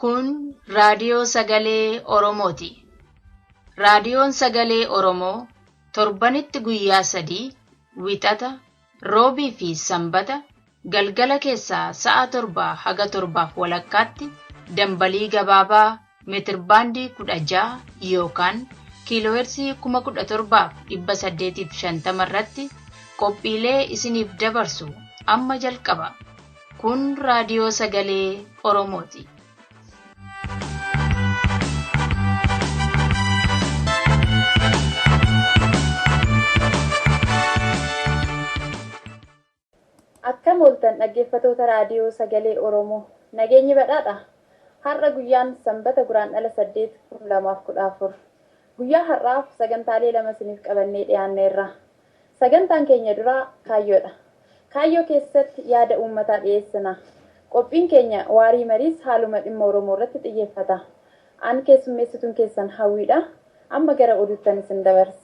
Kun raadiyoo sagalee Oromooti. Raadiyoon sagalee Oromoo torbanitti guyyaa 3 Wixata, Roobii fi Sanbata galgala keessaa sa'a 7 haga 7:30tti dambalii gabaabaa meetirbaandii 16 yookaan kiilooheersii 17,850 irratti qophiilee isiniif dabarsu amma jalqaba. Kun raadiyoo sagalee Oromooti. Akkam ooltan dhaggeeffatoota raadiyoo sagalee Oromoo, nageenyi badhaadha. Har'a guyyaan Sanbata, Guraandhala 8, 2014. Guyyaa har'aaf sagantaalee lama isiniif qabannee dhiyaanneerra. Sagantaan keenya duraa kaayyoodha. Kaayyoo keessatti yaada uummataa dhiyeessina. Qophiin keenya waarii mariis haaluma dhimma Oromoo irratti xiyyeeffata. An keessummeessituun keessan Hawwiidha. Amma gara oduuttan isin dabarsa.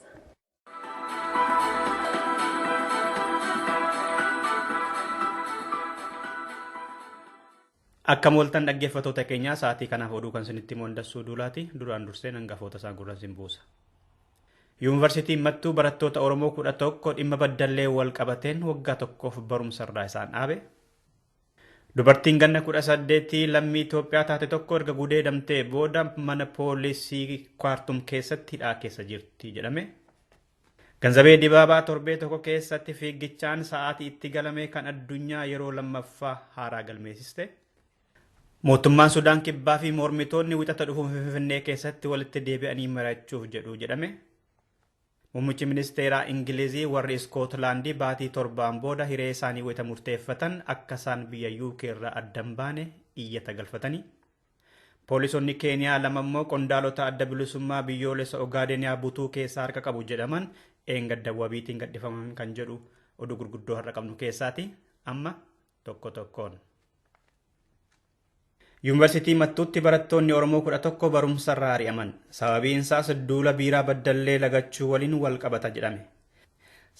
Akkam ooltan dhaggeeffatoota keenyaa, sa'aatii kanaaf oduu kan isinitti himu Duulaati. Duraan dursee hangafoota isaa gurra isin buusa. Yuunivarsiitiin Mattuu barattoota Oromoo 11 dhimma baddallee wal qabateen waggaa tokkoof barumsarraa isaan dhaabe. Dubartiin ganna 18 lammii Itoophiyaa taate tokko erga gudeedamtee booda mana poolisii Kaartum keessatti hidhaa keessa jirti jedhame. Ganzabee Dibaabaa torbee tokko keessatti fiigichaan sa'aatii itti galame kan addunyaa yeroo lammaffaa haaraa galmeessiste. Mootummaan Sudaan Kibbaa fi mormitoonni Wixata dhufuun Finfinnee keessatti walitti deebi'anii mari'achuuf jedhu jedhame. Muummichi ministeeraa Ingilizii warri Iskootlaandii baatii 7n booda hiree isaanii wayita murteeffatan akka isaan biyya UK irraa adda hin baane iyyata galfatanii. Poolisonni Keeniyaa lama immoo qondaalota Adda Bilisummaa Biyyoolessa Ogaadeniyaa butuu keessaa harka qabu jedhaman eengadda wabiitiin gadhifaman kan jedhu oduu gurguddoo har'a qabnu keessaati. Amma tokko tokkoon. Yuunivarsiitii Mattuutti barattoonni Oromoo 11 barumsarraa ari'aman. Sababiin isaas duula biiraa baddallee lagachuu waliin wal qabata jedhame.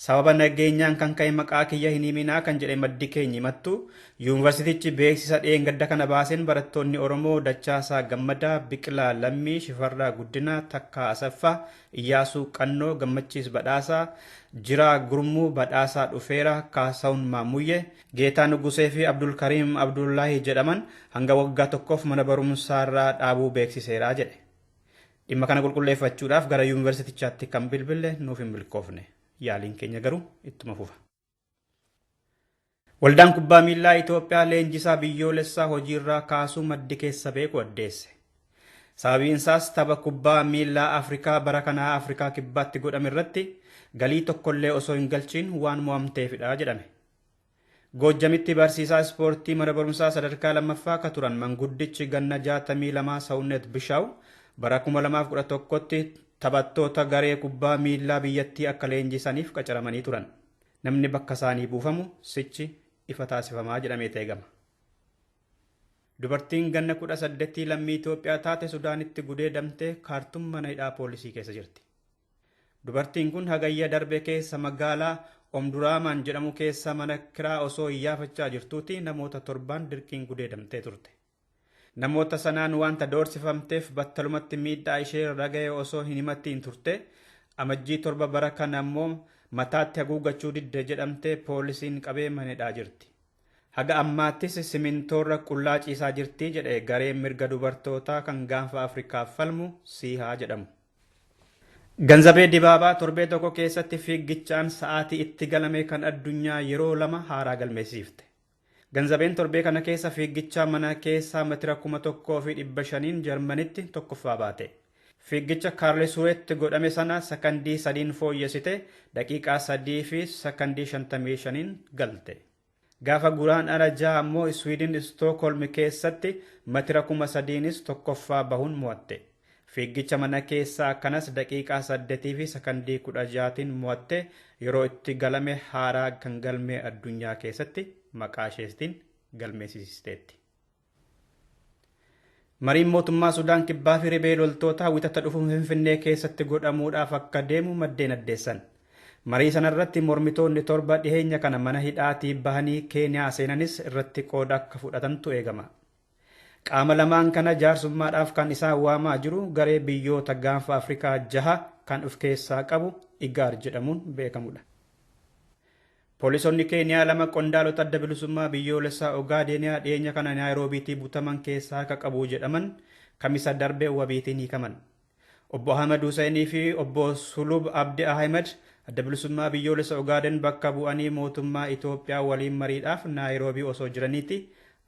Sababa nageenyaan kan ka'e maqaa kiyya hin himinaa kan jedhe maddi keenyi Mattuu, yuunivarsiitichi beeksisa dheengadda kana baaseen barattoonni Oromoo Dachaasaa Gammadaa, Biqilaa Lammii, Shifarraa Guddinaa, Takkaa Asaffaa, Iyyaasuu Qannoo, Gammachiis Badhaasaa, Jiraa Gurmuu, Badhaasaa Dhufeeraa, Kaasawun Maammuyyee, Geetaa Nugusee fi Abdulkariim Abdullaahi jedhaman hanga waggaa tokkoof mana barumsaarraa dhaabuu beeksiseera jedhe. Dhimma kana qulqulleeffachuudhaaf gara yuunivarsiitichaatti kan bilbille nuuf hin milkoofne. Yaaliin keenya garuu ittuma fufa. Waldaan kubbaa miillaa Itoophiyaa leenjisaa biyyoolessaa hojiirraa kaasuu maddi keessa beeku addeesse. Sababiin isaas tapha kubbaa miillaa Afrikaa bara kanaa Afrikaa Kibbaatti godhame irratti galii tokkollee osoo hin galchiin waan mo'amteefidha jedhame. Goojjamitti barsiisaa ispoortii mana barumsaa sadarkaa lammaffaa akka turan manguddichi ganna 62 Sawunnet Bishaaw bara 2011tti taphattoota garee kubbaa miillaa biyyattii akka leenjisaniif qacaramanii turan. Namni bakka isaanii buufamu sichi ifa taasifamaa jedhamee eegama. Dubartiin ganna 18 lammii Itoophiyaa taate Sudaanitti gudeedamtee Kaartum mana hidhaa poolisii keessa jirti. Dubartiin kun hagayya darbe keessa magaalaa Omduraamaan jedhamu keessa mana kiraa osoo iyyaafachaa jirtuuti namoota 7n dirqiin gudeedamtee turte. Namoota sanaan wanta doorsifamteef battalumatti miidhaa ishee irra ga'e osoo hin himattiin turte. Amajjii 7 bara kana immoo mataatti haguuggachuu didde jedhamtee poolisiin qabee mana hidhaa jirti. Haga ammaattis simintoorra qullaa ciisaa jirti jedhe gareen mirga dubartootaa kan gaanfa Afrikaaf falmu Siihaa jedhamu. Ganzabee Dibaabaa torbee tokko keessatti fiigichaan sa'aatii itti galame kan addunyaa yeroo lama haaraa galmeessifte. Ganzabeen torbee kana keessa fiigichaa mana keessaa meetira 1500n Jarmanitti tokkoffaa baate. Fiigicha Kaarlisuweetti godhame sana sakandii 3n fooyyessite, daqiiqaa 3 fi sakandii 55n galte. Gaafa Guraandhala 6 ammoo Iswiidin Istookholm keessatti meetira 3000nis tokkoffaa bahuun mo'atte. Fiigicha mana keessaa kanas daqiiqaa 8 fi sakandii 16tiin mo'atte, yeroo itti galame haaraa kan galmee addunyaa keessatti maqaa isheetiin galmeessisiisteetti. Mariin mootummaa Sudaan Kibbaa fi riphee loltootaa Wixata dhufu Finfinnee keessatti godhamuudhaaf akka deemu maddeen addeessan. Marii sanarratti mormitoonni 7 dhiheenya kana mana hidhaatii bahanii Keeniyaa seenanis irratti qooda akka fudhatantu eegama. Qaama lamaan kana jaarsummaadhaaf kan isaan waamaa jiru garee biyyoota gaanfa Afrikaa jaha kan of keessaa qabu Igaar jedhamuun beekamudha. Poolisoonni Keeniyaa lama qondaalota adda bilisummaa biyyoolessaa Ogaadeniyaa dhiyeenya kana Naayiroobiitii butaman keessaa harka qabu jedhaman kamisa darbe wabiitiin hiikaman. Obbo Ahmed Huseenii fi obbo Sulub Abdi Ahmed adda bilisummaa biyyoolessa Ogaaden bakka bu'anii mootummaa Itoophiyaa waliin mariidhaaf Naayiroobii osoo jiraniiti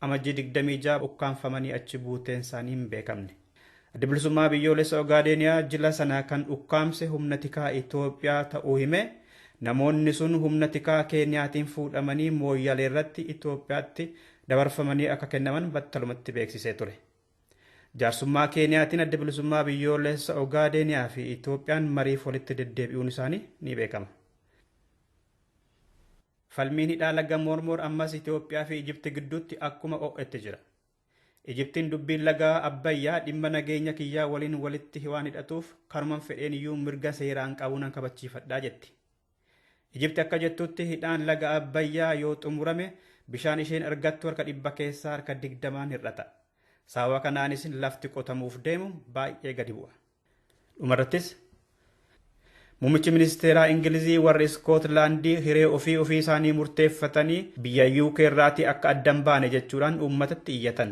amajjii 26 ukkaanfamanii achi buuteen isaanii hin beekamne. Adda bilisummaa biyyoolessa Ogaadeniyaa jila sana kan ukkaamse humna tikaa Itoophiyaa ta'uu hime namoonni sun humna tikaa Keeniyaatiin fuudhamanii mooyyalee irratti Itoophiyaatti dabarfamanii akka kennaman battalumatti beeksisee ture. Jaarsummaa Keeniyaatiin adda bilisummaa biyyoolessa Ogaadeniyaa fi Itoophiyaan mariif walitti deddeebi'uun isaanii ni beekama. Falmiin hidhaa laga Mormor ammas Itoophiyaa fi Ijipti gidduutti akkuma ho'etti jira. Ijiptiin dubbiin laga Abbayyaa dhimma nageenya kiyyaa waliin walitti waan hidhatuuf kanuman fedheen iyyuu mirga seeraan qabu nan kabachiifadhaa jetti. Ijipti akka jettutti hidhaan laga Abbayyaa yoo xumurame bishaan isheen argattu harka 100 keessaa harka 20 hir'ata. Sababa kanaanis lafti qotamuuf deemu baay'ee gadi bu'a. Dhumarrattis Muummichi ministeeraa Ingilizii warri Iskootlaandii hiree ofii ofii isaanii murteeffatanii biyya UK irraatii akka addan baane jechuudhaan uummatatti iyyatan.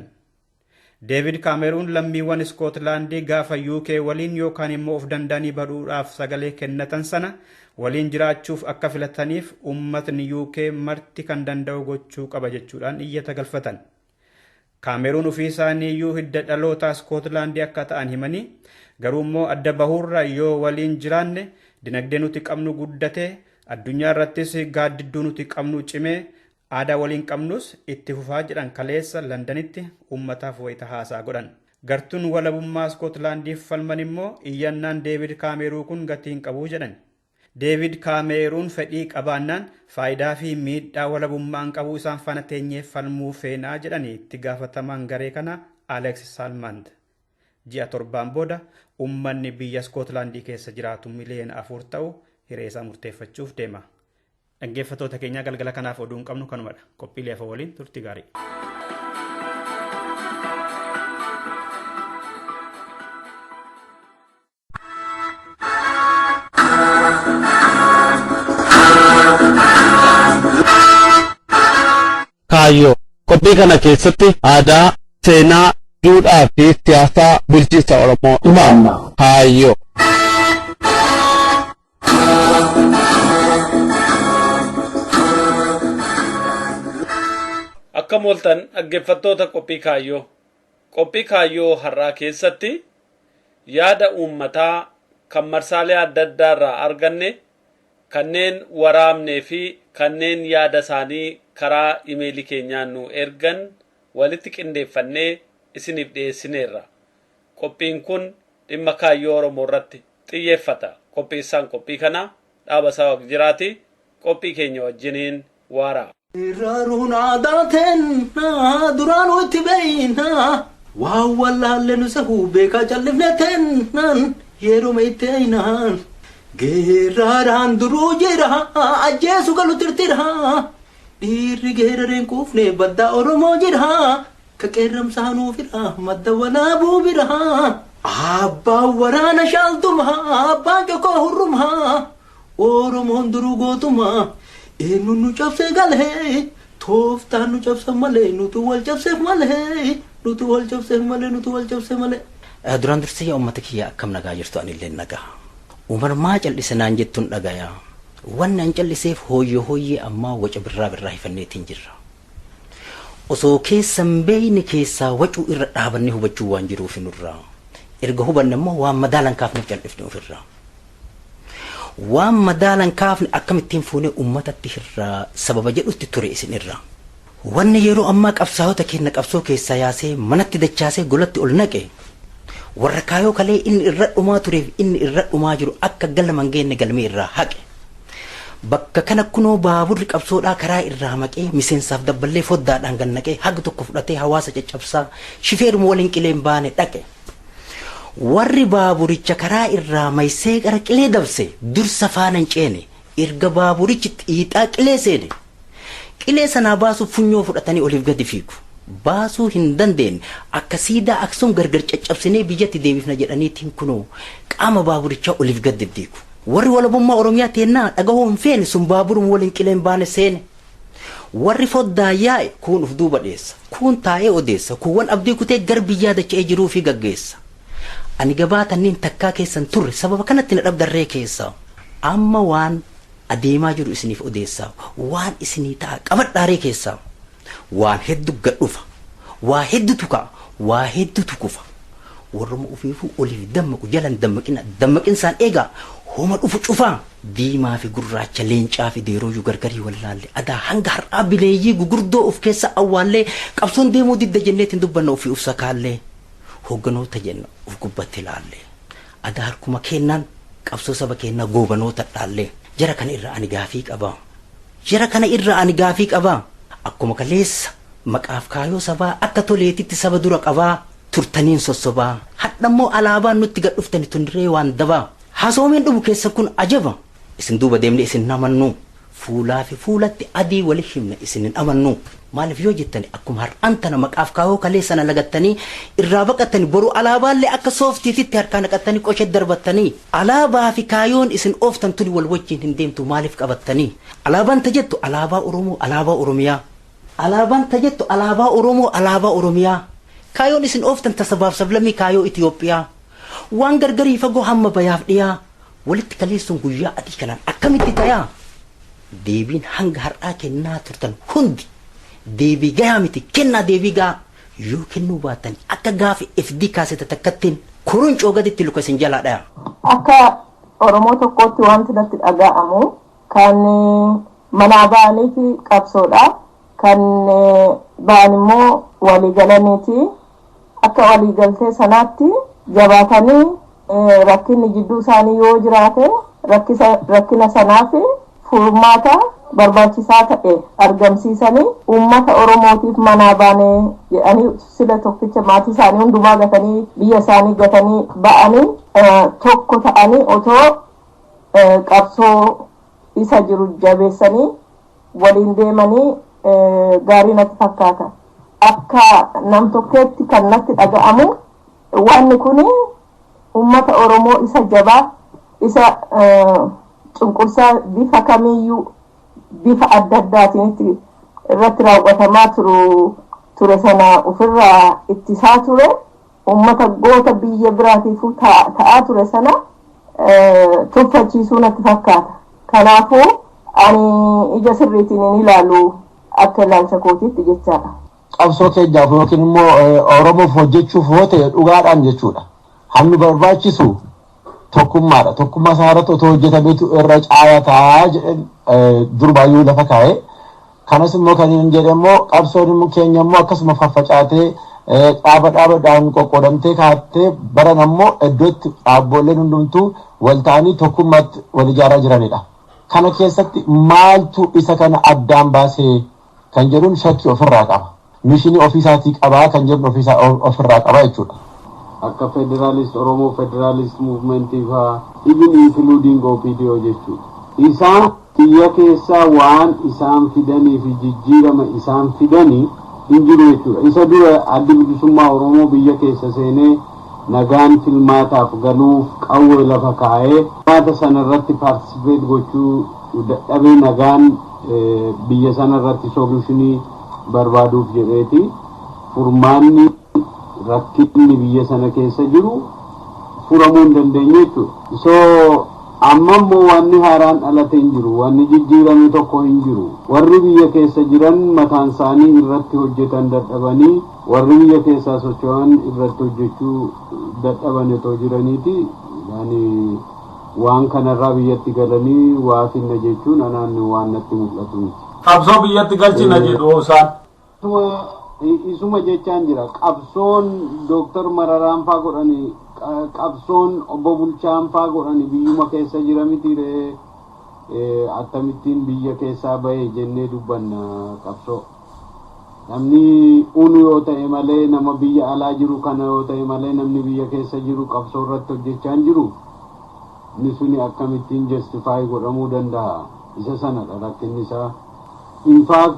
Deevid Kaameruun lammiiwwan Iskootlaandii gaafa UK waliin yookaan immoo of danda'anii baduudhaaf sagalee kennatan sana waliin jiraachuuf akka filataniif uummatni UK marti kan danda'u gochuu qaba jechuudhaan iyyata galfatan. Kaameruun ofii isaanii iyyuu hidda dhaloota Iskootlaandii akka ta'an himanii garuu immoo adda bahuurra yoo waliin jiraanne dinagdee nuti qabnu guddatee addunyaa irrattis gaaddidduu nuti qabnu cimee aadaa waliin qabnus itti fufaa jedhan kaleessa Londanitti uummataaf wayita haasaa godhan. Gartuun walabummaa Iskootlaandiif falman immoo iyyannaan Deevid Kaameruu kun gatii hin qabu jedhan. Deevid Kaameruun fedhii qabaannaan faayidaa fi miidhaa walabummaan qabu isaan faana teenyee falmuu feenaa jedhanii itti gaafatamaan garee kana Alex Salmond. Ji'a 7 booda uummanni biyya Iskootlaandii keessa jiraatu miliyoona 4 ta'u hiree isaa murteeffachuuf deema. Dhaggeeffattoota keenyaa galgala kanaaf oduun qabnu kanumadha. Qophiilee hafa waliin turtii gaarii. Kaayyoo qophii kana keessatti aadaa, seenaa, duudhaa fi siyaasaa bulchiinsa Oromoo ilaalla. Kaayyoo. Akkam ooltan dhaggeeffattoota qophii kaayyoo. Qophii kaayyoo har'aa keessatti yaada uummataa kan marsaalee adda addaa irraa arganne kanneen waraabnee fi kanneen yaada isaanii karaa imeelii keenyaan nu ergan walitti qindeeffannee isiniif dhiyeessineerra. Qophiin kun dhimma kaayyoo Oromoo irratti xiyyeeffata. Qopheessaan qophii kanaa Dhaabasaa Waqjiraati. Qophii keenya wajjiniin waaraa. Raaruun aadaa teenna duraanuu itti beeyna waan wallaalle nu sahuu beekaa callifne teennan yeruma itti eeynaan geerraaraan duruu jira ajjeesu galu tirtira dhiirri geerareen quufne baddaa Oromoo jira ka qeerramsaa nuu fira madda walaabuu bira abbaan waraana shaaltuma abbaan cokoo hurruma Oromoon duruu gootuma eenyuun nu cabsee galee tooftaan nu cabsan malee nutu wal cabseef malee nutu wal cabseef malee nutu wal cabse malee. Duraan dursee yaa ummata kiyya akkam nagaa jirtu anilleen nagaa. Umar maa cal'ise naan jettun dhagaya. Wanni an cal'iseef hooyye hooyyee ammaa waca birraa birraa hifanneetiin jirra. Osoo keessa hin beeyne keessaa wacuu irra dhaabannee hubachuu waan jiruufi nurraa. Erga hubanne immoo waan madaalan kaafneef cal'ifne ofirraa. Waan madaalan kaafne akkamittiin fuunee ummatatti hirraa sababa jedhutti ture isin irraa. Wanni yeroo ammaa qabsaa'ota keenna qabsoo keessaa yaasee manatti dachaasee golatti ol naqe warra kaayoo kalee inni irra dhumaa tureef inni irra dhumaa jiru akka galma hin geenne galmee irraa haqe. Bakka kana kunoo baaburri qabsoodhaa karaa irraa maqee miseensaaf dabballee foddaadhaan gad naqee haga tokko fudhatee hawaasa caccabsaa shifeeruma waliin qileen baane dhaqe. Warri baaburicha karaa irraa maysee gara qilee dabse dursa faana hin ceene erga baaburichi xiixaa qilee seene qilee sanaa baasuuf funyoo fudhatanii oliif gadi fiigu. Baasuu hin dandeenye akka siidaa Aksum gargar caccabsinee biyyatti deebifna jedhaniitiin kunoo qaama baaburichaa oliif gad deddeeku. Warri walabummaa Oromiyaa teennaa dhagahuu hin feene sun baaburuma waliin qileen baane seene. Warri foddaa yaa'e kuun uf duuba dheessa, kuun taa'ee odeessa, kuuwwan abdii kutee gar biyyaa dacha'ee jiruu fi gaggeessa. Ani gabaa tanniin takkaa keessan turre sababa kanatti na dhabdarree keessa. Amma waan adeemaa jiru isiniif odeessa, waan isinii ta'a qabadhaaree keessa. Waan hedduu gad dhufa, waa hedduutu ka'a, waa hedduutu kufa. Warruma ofiifuu oliif dammaqu jalan dammaqina dammaqinsaan eegaa homa dhufu cufaa. Diimaa fi gurraacha leencaa fi deerooyyuu gargarii wallaalle adaa hanga har'aa bineeyyii gugurdoo of keessa awwaallee qabsoon deemuu didda jenneetiin dubbanna ofii uf sakaallee hoogganoota jenna of gubbatti ilaalle adaa harkuma kennaan qabsoo saba kennaa goobanoota dhaallee jara kana irra ani gaafii qaba. Jara kana irra ani gaafii qaba. Akkuma kaleessa maqaaf kaayoo sabaa akka toleetitti saba dura qabaa turtaniin sossobaa hadhammoo alaabaan nutti gad dhuftani tundiree waan dabaa hasoomeen dhumu keessa kun ajaba isin duuba deemne isin namannu fuulaa fi fuulatti adii wali himna isin hin amannu maaliif yoo jettani akkuma har'aan tana maqaaf kaayoo kalee sana lagattanii irraa baqattani boru alaabaallee akka sooftiititti harkaa naqattanii qoshee darbattanii alaabaa fi kaayoon isin ooftan tuni wal wajjin hin deemtu maaliif qabattanii alaabaan tajettu alaabaa Oromoo alaabaa Oromiyaa alaabaan tajettu alaabaa Oromoo alaabaa Oromiyaa kaayoon isin ooftan tasabaaf sablammii kaayoo Itiyoophiyaa waan gargarii fagoo hamma bayaaf dhiyaa walitti kaleessuun guyyaa adii kanaan akkamitti tayaa deebiin hanga har'aa kennaa turtan hundi deebii gahaa miti kennaa deebii gahaa yoo kennuu baatan akka gaafa FD kaasete takkattiin kuruncoo gaditti luka isin jalaa dhaya. Akka Oromoo tokkootti wanti natti dhaga'amu kan manaa ba'aniiti qabsoodha. Kan ba'an immoo waliigalaniiti. Akka waliigaltee sanaatti jabaatanii rakkinni jidduu isaanii yoo jiraate rakkina sanaaf furmaata barbaachisaa ta'e argamsiisanii uummata Oromootiif manaa baane jedhanii sila tokkicha maatii isaanii hundumaa gatanii biyya isaanii gatanii ba'anii tokko ta'anii otoo qabsoo isa jiru jabeessanii waliin deemanii gaarii natti fakkaata. Akka nam tokkeetti kan natti dhaga'amu wanni kun uummata Oromoo isa jabaa isa cunqursaa bifa kamiyyuu bifa adda addaatiin irratti raawwatamaa ture sana ofirraa ittisaa ture uummata goota biyya biraatiifuu ta'aa ture sana tuffachiisuu natti fakkaata. Kanaafuu ani ija sirriitiin hin ilaalu akka ilaalcha kootiitti jechaadha. Qabsoo keenyaaf yookiin immoo Oromoof hojjechuuf yoo ta'e dhugaadhaan jechuudha. Hammi barbaachisu tokkummaadha. Tokkummaa isaa irratti otoo hojjetameetu irra caayataa jedhan durbaayyuu lafa kaa'ee. Kanas immoo kan hin jedhe immoo qabsoon keenya immoo akkasuma faffacaatee dhaaba dhaabadhaan qoqqoodamtee kaattee baran ammoo iddootti dhaabboleen hundumtuu wal ta'anii tokkummaatti wal ijaaraa jiranidha. Kana keessatti maaltu isa kana addaan baasee kan jedhuun shakkii ofirraa qaba. Mishinii ofiisaatii qabaa kan jedhuun ofirraa qaba jechuudha. Akka Federalist Oromoo Federalist Movement faa even including OPDO jechuudha. Isaan biyya keessaa waan isaan fidanii fi jijjiirama isaan fidanii hin jiru jechuudha. Isa dura addi bilisummaa Oromoo biyya keessa seenee nagaan filmaataaf galuuf qawwee lafa kaa'ee filmaata sana irratti participate gochuu dadhabee nagaan biyya sana irratti solutionii barbaaduuf jedheeti furmaanni rakkinni biyya sana keessa jiru furamuu hin dandeenye jechuudha. So amma immoo wanni haaraan dhalate hin jiru, wanni jijjiirame tokko hin jiru. Warri biyya keessa jiran mataan isaanii irratti hojjetan dadhabanii warri biyya keessaa socho'an irratti hojjechuu dadhaban otoo jiraniiti. Yani waan kanarraa biyyatti galanii waa finna jechuun anaan waan natti mul'atu miti. Qabsoo biyyatti galchina jedhu isaan. Isuma jechaan jira. Qabsoon Dooktar Mararaan faa godhani, qabsoon obbo Bulchaan faa godhani biyyuma keessa jira miti ree akkamittiin biyya keessaa bahe jennee dubbanna qabsoo. Namni unu yoo ta'e malee nama biyya alaa jiru kana yoo ta'e malee namni biyya keessa jiru qabsoo irratti hojjechaa hin jiru. Inni suni akkamittiin justify godhamuu danda'a. Isa sanadha rakkinni isaa. In fact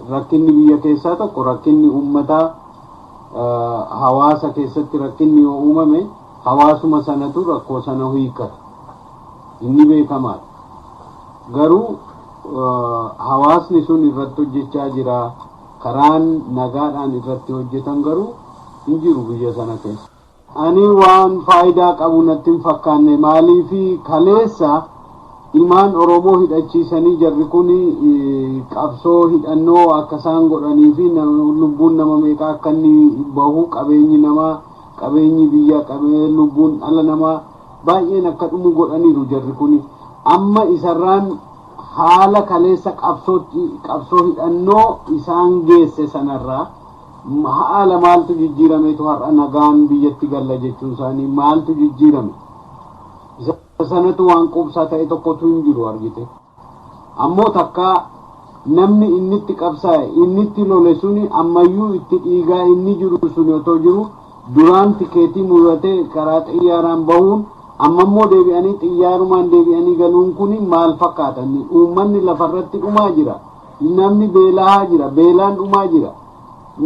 Rakkinni biyya keessaa tokko rakkinni uummataa hawaasa keessatti rakkinni yoo uumame hawaasuma sanatu rakkoo sana hiikkata. Inni beekamaadha. Garuu hawaasni sun irratti hojjechaa jira. Karaan nagaadhaan irratti hojjetan garuu hin jiru biyya sana keessa. Ani waan faayidaa qabu natti hin fakkaanne maaliifi kaleessa ilmaan Oromoo hidhachiisanii jarri kun qabsoo hidhannoo akka isaan godhanii fi lubbuun nama meeqa akka inni bahu qabeenyi namaa qabeenyi biyya qabee lubbuun dhala namaa baay'een akka dhumu godhaniiru jarri kun amma isarraan haala kaleessa qabsoo hidhannoo isaan geesse sanarraa haala maaltu jijjiirameetu har'a nagaan biyyatti galla jechuun isaanii maaltu jijjiirame isa sanatu waan quubsaa ta'e tokkotu hin jiru argite ammoo takka namni inni itti qabsaa'e inni itti lole suni ammayyuu itti dhiigaa inni jiru suni otoo jiru duraan tikeetii muratee karaa xiyyaaraan bahuun amma immoo deebi'anii xiyyaarumaan deebi'anii galuun kun maal fakkaata uummanni lafarratti dhumaa jira namni beelaa jira beelaan dhumaa jira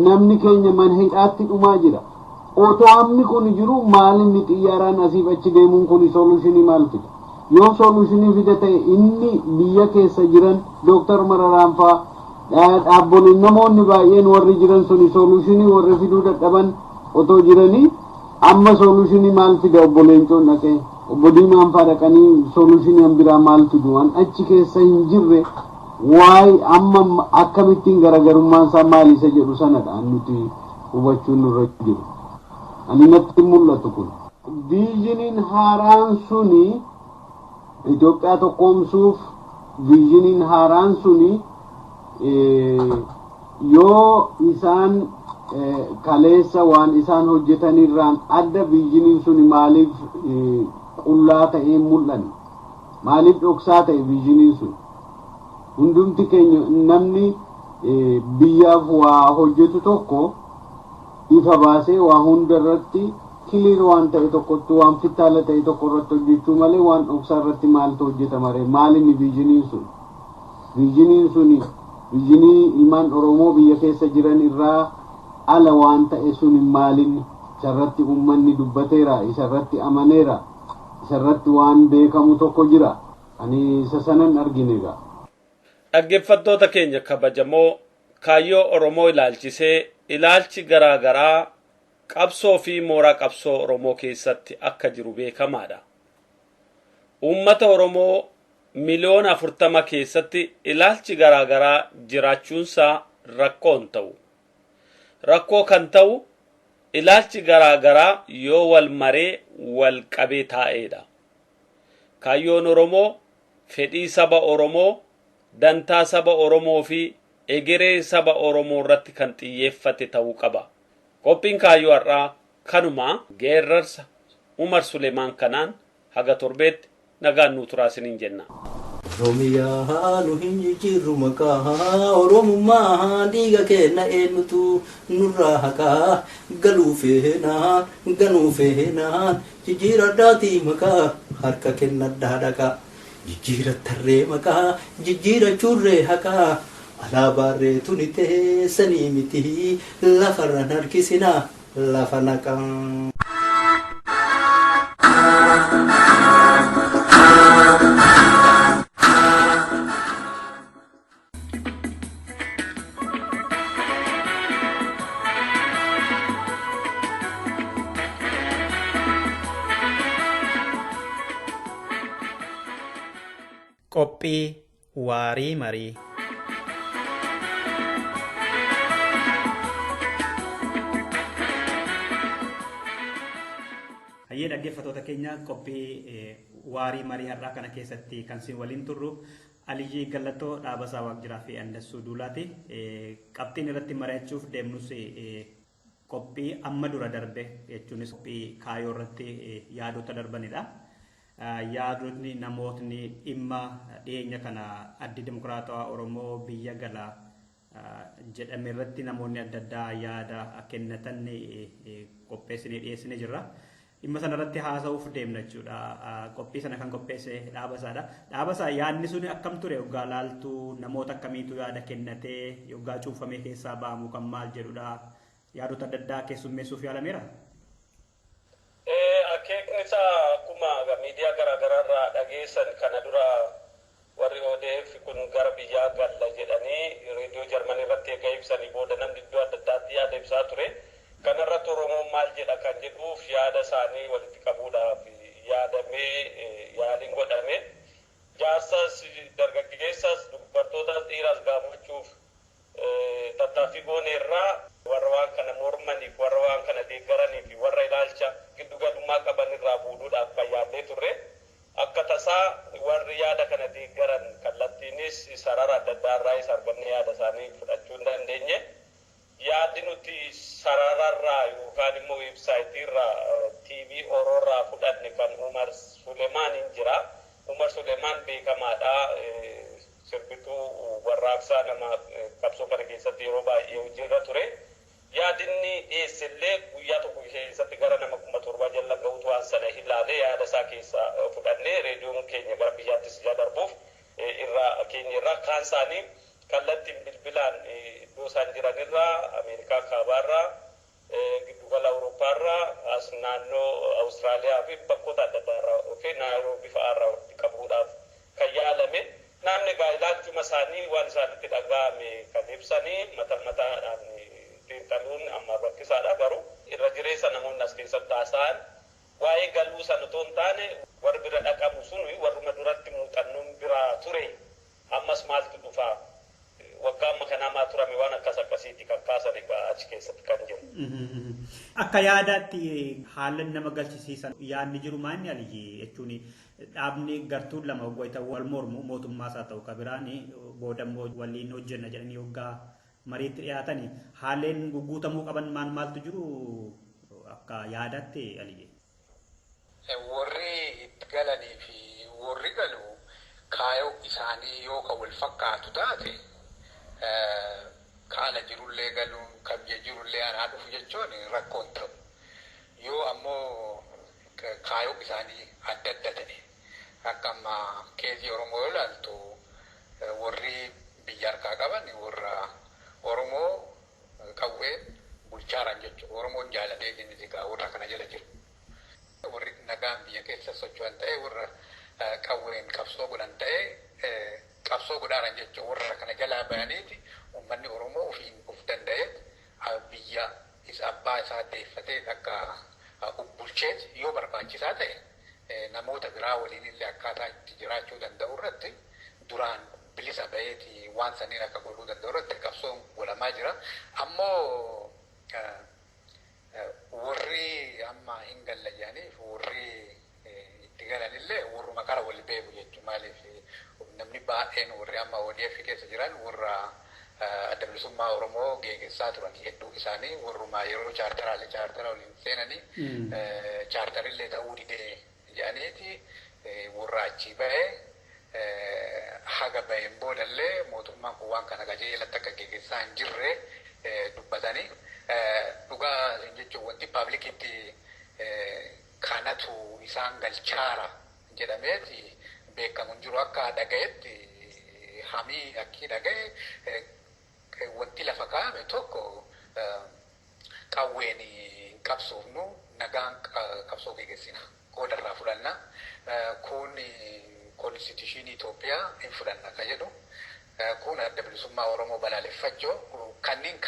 namni keenya mana hidhaatti dhumaa jira otoo hammi kun jiru maal inni xiyyaaraan asiif achi deemuun kun solutionii maal fida yoo solutionii fida ta'e inni biyya keessa jiran Dooktar Mararaan fa'aa dhaabboliin namoonni baay'een warri jiran suni solutionii warri fiduu dadhaban otoo jiranii amma solutionii maal fida obbo Leencoon dhaqee obbo Diimaan fa'aa dhaqanii solutionii biraa maal fidu waan achi keessa hin jirre waa'ee amma akkamittiin garaagarummaan isaa maal isa jedhu sanadha nuti hubachuun nurra jiru. Ani natti mul'atu kun. Visioniin haaraan suni Itoophiyaa tokkoomsuuf visioniin haaraan suni yoo isaan kaleessa waan isaan hojjetanirraan adda visioniin suni maaliif qullaa ta'ee mul'anne maaliif dhoksaa ta'e visioniin sun hundumti keenya namni biyyaaf waa hojjetu tokko ifa baasee waa hunda irratti clear waan ta'e tokkotti waan fittaala ta'e tokko irratti hojjechuu malee waan dhoksaa irratti maaltu hojjetama ree maal inni visioniin sun visioniin suni visionii ilmaan Oromoo biyya keessa jiran irraa ala waan ta'e sun maalinni isarratti uummanni dubbateera isarratti amaneera isarratti waan beekamu tokko jira ani isa sanan argine egaa. Dhaggeeffattoota keenya kabajamoo, kaayyoo Oromoo ilaalchisee ilaalchi garaa garaa qabsoo fi mooraa qabsoo Oromoo keessatti akka jiru beekamaadha. Uummata Oromoo 40 miliyoona keessatti ilaalchi garaa garaa jiraachuunsaa rakkoo hin ta'u. Rakkoo kan ta'u ilaalchi garaa garaa yoo wal maree wal qabee taa'eedha. Kaayyoon Oromoo fedhii saba Oromoo, dantaa saba Oromoo fi egeree saba Oromoo irratti kan xiyyeeffate ta'uu qaba. Qophiin kaayyoo har'aa kanuma geerrarsa Umar Suleemaan kanaan haga torbeetti nagaan nuu turaa isiniin jenna. Oromiyaa nu hin jijjiirru maqaa Oromummaa dhiiga keenya eenyutu nurraa haqaa galuu feenaan ganuu feenaan jijjiiradhaatii maqaa harka kennadhaa dhaqaa jijjiirattarree maqaa jijjiirachuurree haqaa alaabaarree tuni teessanii miti lafarran harkisinaa lafa naqaa. Qophii waarii marii. Hayyee dhaggeeffattoota keenya, qophii waarii marii har'aa kana keessatti kan isin waliin turru Aliyyii Gallatoo Dhaabasaa Waaqjiraa fi Andassuu Duulaati. Qabxiin irratti mari'achuuf deemnus qophii amma dura darbe jechuunis qophii kaayoo irratti yaadota darbanidha. Yaadotni namootni dhimma dhiyeenya kana Addi Dimokiraatawaa Oromoo biyya gala jedhame irratti namoonni adda addaa yaada kennatan qopheessinee dhiyeessinee jirra. Dhimma sanarratti haasa'uuf deemna jechuudha. Qophii sana kan qopheesse Dhaabasaadha. Dhaabasaa, yaadni sun akkam ture yoggaa laaltuu, namoota akkamiitu yaada kennatee, yoggaa cuunfamee keessaa ba'amu kan maal jedhudha? Yaadota adda addaa keessummeessuuf yaalameera? Akeekni isaa akkuma miidiyaa garaagaraa irraa dhageessan, kana dura warri ODF kun gara biyyaa galla jedhanii reediyoo Jarmanii irratti eega ibsanii booda namni iddoo adda addaatti yaada ibsaa ture. Kanarratti Oromoon maal jedha kan jedhuuf yaada isaanii walitti qabuudhaaf yaadamee yaaliin godhame. Jaarsas, dargaggeessas, dubartootas, dhiiras gaafachuuf tattaaffii gooneerraa warra waan kana mormaniif, warra waan kana deeggaranii fi warra ilaalcha giddu galummaa qaban irraa fuudhuudhaaf kan yaadnee turre. Akka tasaa warri yaada kana deeggaran kallattiinis sarara adda addaa irraayis argannee yaada isaanii fudhachuu hin dandeenye. Yaadni nuti sarararraa yookaan immoo weebsaayitiirraa TV Oroorraa fudhanne kan Umar Sulemaan hin jira. Umar Sulemaan beekamaadha. Sirbituu warraaqsaa nama qabsoo kana keessatti yeroo baay'ee hojiirra ture. Yaadinni dhiyeessellee guyyaa tokko keessatti gara nama 7,000 jala gahuutu waan sana ilaalee yaada isaa keessaa fudhannee reediyoon keenya gara biyyaattis ijaa darbuuf irraa keenya irraa kaan isaanii kallattiin bilbilaan iddoo isaan jiranirraa, Ameerikaa kaabaarraa, giddugala Awurooppaarraa, as naannoo Awustiraaliyaa fi bakkoota adda addaarraa dhufee Naayiroobii fa'aarraa walitti qabuudhaaf kan yaalame. Namni egaa ilaalchuma isaanii waan isaanitti dhaga'ame kan ibsanii mata mataadhaan xiinxaluun amma rakkisaadha, garuu irra jireessa namoonni as keessatti haasa'an waa'ee galuu sana otoo hin taane warri bira dhaqamu sun warruma duratti muuxannoon biraa ture, ammas maaltu dhufa, waggaa amma kanaa maa turame, waan akkas akkasiitti kan kaasan egaa achi keessatti kan jiru. Akka yaadaatti haala nama galchisiisan yaadni jiru maanni Aliyyi, jechuun dhaabni gartuun lama waggaa wal mormu mootummaas haa ta'u kabiraan booda immoo waliin hojjenna jedhanii waggaa mariitti dhiyaatanii haaleen guguutamuu qaban maal maaltu jiru akka yaadaatti, Aliyyi? Warri itti galanii fi warri galu kaayoo isaanii yoo ka wal fakkaatu taate, kaala jirullee galuun kan biyya jirullee anaa dhufu jechuun rakkoon ta'u. Yoo ammoo kaayoo isaanii adda adda ta'e, akka amma keezii Oromoo yoo ilaaltu, warri biyya harkaa qaban warra Oromoo qawween bulchaaran jechuudha. Oromoon jaalatee inni warra kana jala jiru. Warri nagaan biyya keessa socho'an ta'e, warra qawween qabsoo godhan ta'e, qabsoo godhaaran jechuudha. Warra kana jalaa bayaniiti uummanni Oromoo ofiin of danda'ee biyya isa abbaa isaa deeffatee akka bulcheet yoo barbaachisaa ta'e namoota biraa waliin illee akkaataa itti jiraachuu danda'u irratti duraan bilisa baheeti waan saniin akka godhuu danda'u irratti qabsoon godhamaa jira. Ammoo warri amma hin galla jedhaniif warri itti galanillee warruma kara wal beeku jechuudha. Maaliif, namni baay'een warri amma ODF keessa jiran warra Adda Bilisummaa Oromoo geggeessaa turan, hedduu isaanii warruma yeroo chaartaraalee chaartara waliin seenanii chaartarillee ta'uu didee jedhaniiti warra achii bahee. Haga baheen boodallee mootummaan kun waan kana qajeelatti akka geggeessaa hin jirre dubbatanii. Dhugaa jechuun wanti publicitti kanatu isaan galchaara jedhameeti beekamu hin jiru. Akka dhagayetti, hamii akkii dhagaye, wanti lafa kaa'ame tokko qawween hin qabsoofnu, nagaan qabsoo geggeessina, qoodarraa fudhanna, kun konstituushinii Itoophiyaa hin fudhanna ka jedhu, kun Adda Bilisummaa Oromoo balaaleffachuu, kanneen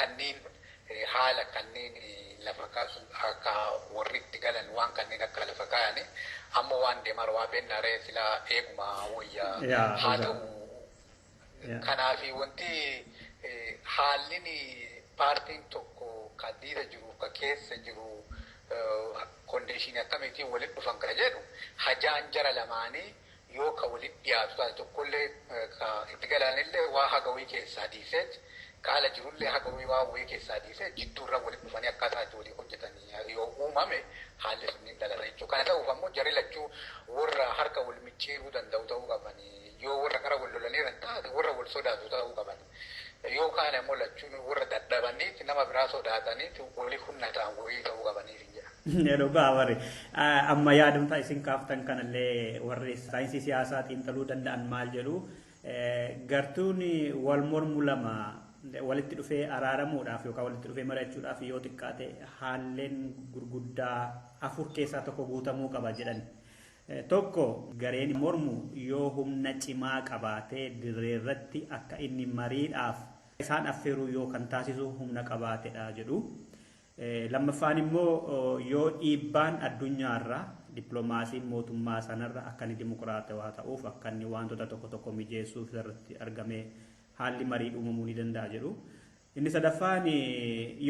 haala kanneen lafa akka warri itti galan waan kanneen akka lafa kaa'ani. Ammoo waan deemaa waa beennaree silaa eeguma wayyaa haa ta'u. Kanaafi wanti haalli paartiin tokko ka diida jiru ka keessa jiru conditionii akkamiitiin walitti dhufan ka jedhu, hajaan jara lamaanii yoo ka walitti dhiyaatu taate, tokkollee ka itti galanillee waa haga wayii keessaa dhiiseet, kaala jirullee haga wayii waa wayii keessaa dhiisee jidduurra walitti dhufanii akkaataa itti walii hojjetanii yoo uumame haalli sun ni dhalata jechuudha. Kana ta'uuf ammoo jarri lachuu warra harka wal micciiruu danda'u ta'uu qabanii, yoo warra qara wal lolaniiran taate warra wal sodaatu ta'uu qaban. Yoo kaan ammoo lachuun warra dadhabaniiti nama biraa sodaataniiti walii humna ta'an wayii ta'uu qabaniif hin jedha. Dhugaa warri amma yaadumtaa isin kaaftan kanallee warri saayinsii siyaasaa xiinxaluu danda'an maal jedhu, gartuun wal mormu lama walitti dhufee araaramuudhaaf yookaan walitti dhufee mari'achuudhaaf yoo xiqqaate haalleen gurguddaa afur keessaa tokko guutamuu qaba jedhan. Tokko, gareen mormu yoo humna cimaa qabaatee dirree irratti akka inni mariidhaaf isaan affeeruu yoo kan taasisu humna qabaatedha jedhu. Lammaffaan immoo, yoo dhiibbaan addunyaarraa, dippiloomaasiin mootummaa sanarra akka inni dimokiraatawaa ta'uuf, akka inni wantoota tokko tokko mijeessuuf irratti argamee haalli marii uumamuu ni danda'a jedhu. Inni sadaffaan,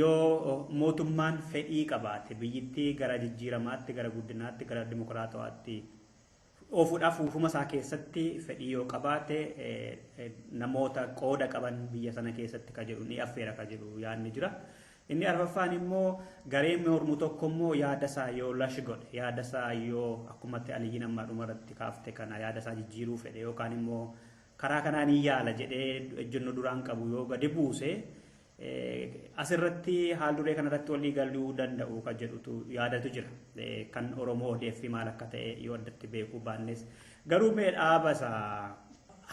yoo mootummaan fedhii qabaate biyyittii gara jijjiiramaatti, gara guddinaatti, gara dimokiraatawaatti oofuudhaaf ufuma isaa keessatti fedhii yoo qabaate namoota qooda qaban biyya sana keessatti ka jedhu ni affeera ka jedhu yaadni jira. Inni arfaffaan immoo, gareen mormu tokko immoo yaada isaa yoo lash godhe, yaada isaa yoo akkumatti Aliyyiin ammaa dhumarratti kaafte kana yaada isaa jijjiiruu fedhe yookaan immoo karaa kanaan hin yaala jedhee ejjennoo duraan qabu yoo gadi buuse, asirratti haal duree kanarratti walii galuu danda'u kan jedhutu yaadatu jira. Kan Oromoo ODF maal akka ta'e yoo addatti beekuu baannes, garuu mee dhaaba isaa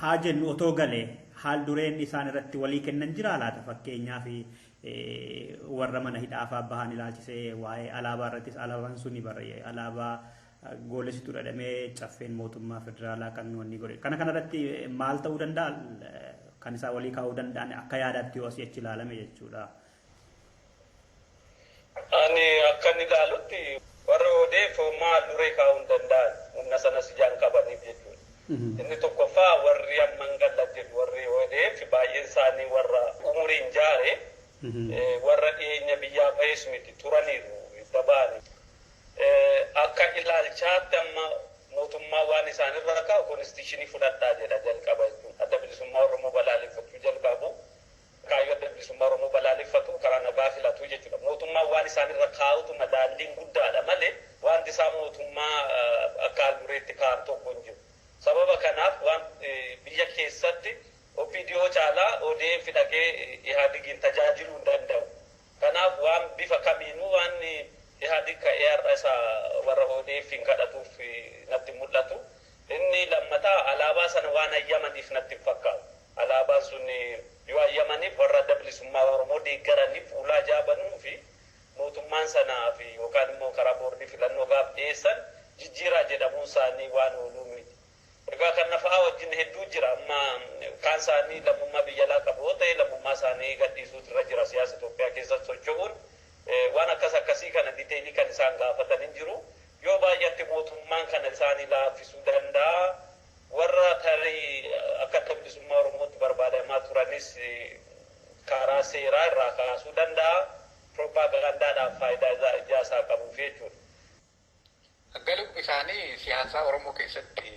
haa jennu, otoo galee haal dureen isaan irratti walii kennan jira laata? Fakkeenyaaf, warra mana hidhaafaa bahan ilaalchisee, waa'ee alaabaa irrattis, alaabaan suni barreesse alaabaa goolessituu dhadhamee caffeen mootummaa federaalaa kan wanni godhe. Kana kanarratti maal ta'uu danda'a kan isaan walii kaa'uu danda'an, akka yaadaatti yoo asii achi ilaalame jechuudha? Ani akka inni ilaalutti, warra ODF maal duree kaa'uu hin danda'an, humna sanas ijaan qabaniif jechuudha. Inni tokkoffaa, warri amman galla jedhu, warri ODF baay'een isaanii warra umuriin jaare, warra dhiyeenya biyyaa ba'es miti, turaniiru daba'ani. Akka ilaalchaatti amma mootummaa waan isaanirra kaa'u constitution fudhadhaa jedha jalqaba jechuudha. Adda Bilisummaa Oromoo balaaleffachuu jalqabu. Kaayyoo Adda Bilisummaa Oromoo balaaleffatu, karaa nagaa filatu jechuudha. Mootummaan waan isaanirra kaa'utu madaalliin guddaadha malee wanti isaan mootummaa akka haal-dureetti kaa'an tokko hin jiru. Sababa kanaaf waan biyya keessatti OPDO caalaa ODF dhaqee Ihaadigiin tajaajiluu hin danda'u. Kanaaf waan bifa kamiinuu waan Ihaadig ka'ee har'a isa warra ODF hin kadhatuuf natti mul'atu. Inni lammataa, alaabaa sana waan hayyamaniif natti hin fakkaatu. Alaabaan sun yoo hayyamaniif, warra Adda Bilisummaa Oromoo deeggaraniif ulaa jaabanuu fi mootummaan sanaa fi yookaan immoo karaa boordii filannoo gaaf dhiyeessan jijjiiraa jedhamuun isaanii waan ooluu miti. Egaa kan nafa'aa wajjin hedduu jira. Amma kaan isaanii lammummaa biyya alaa qabu yoo ta'e, lammummaa isaanii gadhiisuutu irra jira siyaasa Itoophiyaa keessatti socho'uun. Waan akkas akkasii kana detail kan isaan gaafatan hin jiru. Yoo baay'atti mootummaan kana isaanii laaffisuu danda'a. Warra tarii akka Adda Bilisummaa Oromootti barbaadamaa turanis karaa seeraa irraa kaasuu danda'a. Propagaandaadhaaf faayidaa ijaa isaa qabuuf jechuudha. Galuun isaanii siyaasa Oromoo keessatti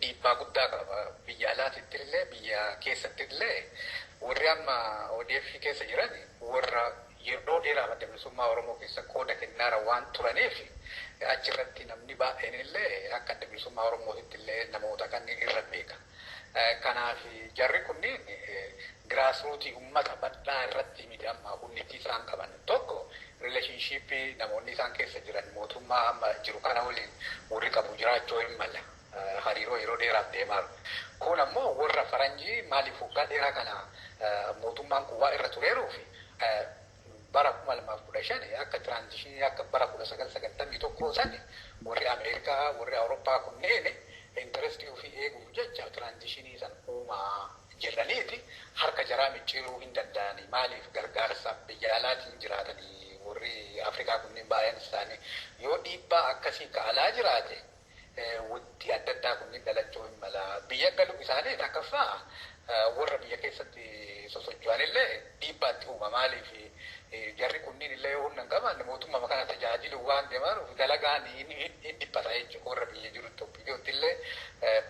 dhiibbaa guddaa qaba. Biyya alaatitti illee, biyya keessatti illee, warri amma ODF keessa jiran warra yeroo dheeraaf Adda Bilisummaa Oromoo keessa qooda kennaara waan turaniif, achirratti namni baay'een illee akka Adda Bilisummaa Oromootitti illee namoota kan irra beeka. Kanaaf jarri kunneen grassroot uummata bal'aa irratti miti amma humniti isaan qaban. Tokko, relationship namoonni isaan keessa jiran mootummaa amma jiru kana waliin warri qabu jiraachuu hin mala. Hariiroo yeroo dheeraaf deemaa. Kun ammoo warra faranjii maaliif waggaa dheeraa kana mootummaan kun waa irra tureeruu fi bara 2015 akka transition akka bara 1991 sani warri Ameerikaa, warri Awurooppaa kunneen interest ofii eeguuf jecha transition san uumaa jedhaniiti harka jaraa micciiruu hin danda'ani. Maaliif? Gargaarsa biyya alaatiin jiraatanii warri Afrikaa kunneen baay'een isaanii. Yoo dhiibbaa akkasii ka alaa jiraate, wanti adda addaa kunneen dhalachuu hin mala. Biyya galuu isaanii takkaffaa warra biyya keessatti sosocho'an illee dhiibbaatti uuma. Maaliif? Jarri kunniin illee yoo humna hin qabaanne mootummaa kana tajaajilu waan deemanuuf dalagaan hin dhiphata jechuudha. Warra biyya jirutti, OPDOtti illee,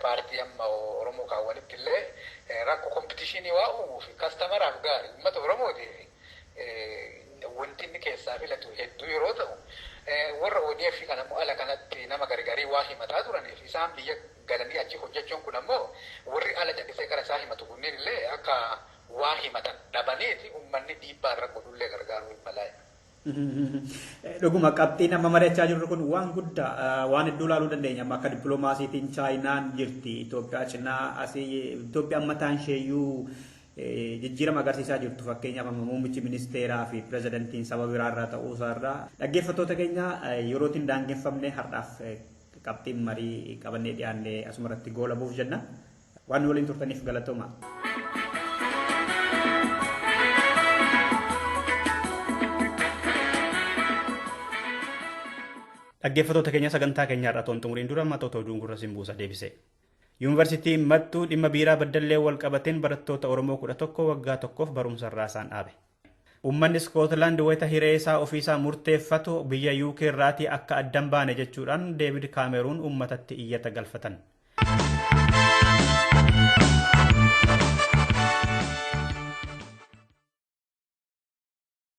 paartii amma Oromoo kaawwanitti illee rakkoo competition waa uumuuf, customeraaf gaarii, uummata Oromootiif wanti inni keessaa filatu hedduu yeroo ta'u, warra ODF kan ammoo ala kanatti nama gargarii waa himataa turaniif, isaan biyya galanii achi hojjechuun kun ammoo warri ala callisee gara isaa himatu kunneen illee akka waa himatan dhabaniiti uummanni dhiibbaa irra godhullee gargaaruu hin malaa. Dhuguma qabxiin amma mari'achaa jirru kun waan guddaa, waan hedduu ilaaluu dandeenya. Amma akka dippiloomaasiitiin Chaayinaan jirti Itoophiyaa cinaa, asii Itoophiyaan mataan isheeyyuu jijjiirama agarsiisaa jirtu, fakkeenyaaf amma muummichi ministeeraa fi pirezidantiin saba biraarraa ta'uu isaarraa. Dhaggeeffattoota keenya, yerootiin daangeffamne har'aaf qabxiin marii qabannee dhiyaanne asumarratti goolabuuf jenna. Waan waliin turtaniif galatooma. Dhaggeeffattoota keenya, sagantaa keenya irraa toon xumuriin dura matoota oduun gurra sin buusa deebise. Yuunivarsiitiin Mattuu dhimma biiraa Baddallee wal qabateen barattoota Oromoo 11 waggaa tokkoof barumsa irraa isaan dhaabe. Uummanni Iskootlaand wayita hiree isaa ofiisaa murteeffatu biyya UK irraatii akka addan baane jechuudhaan Deevid Kaameruun uummatatti iyyata galfatan.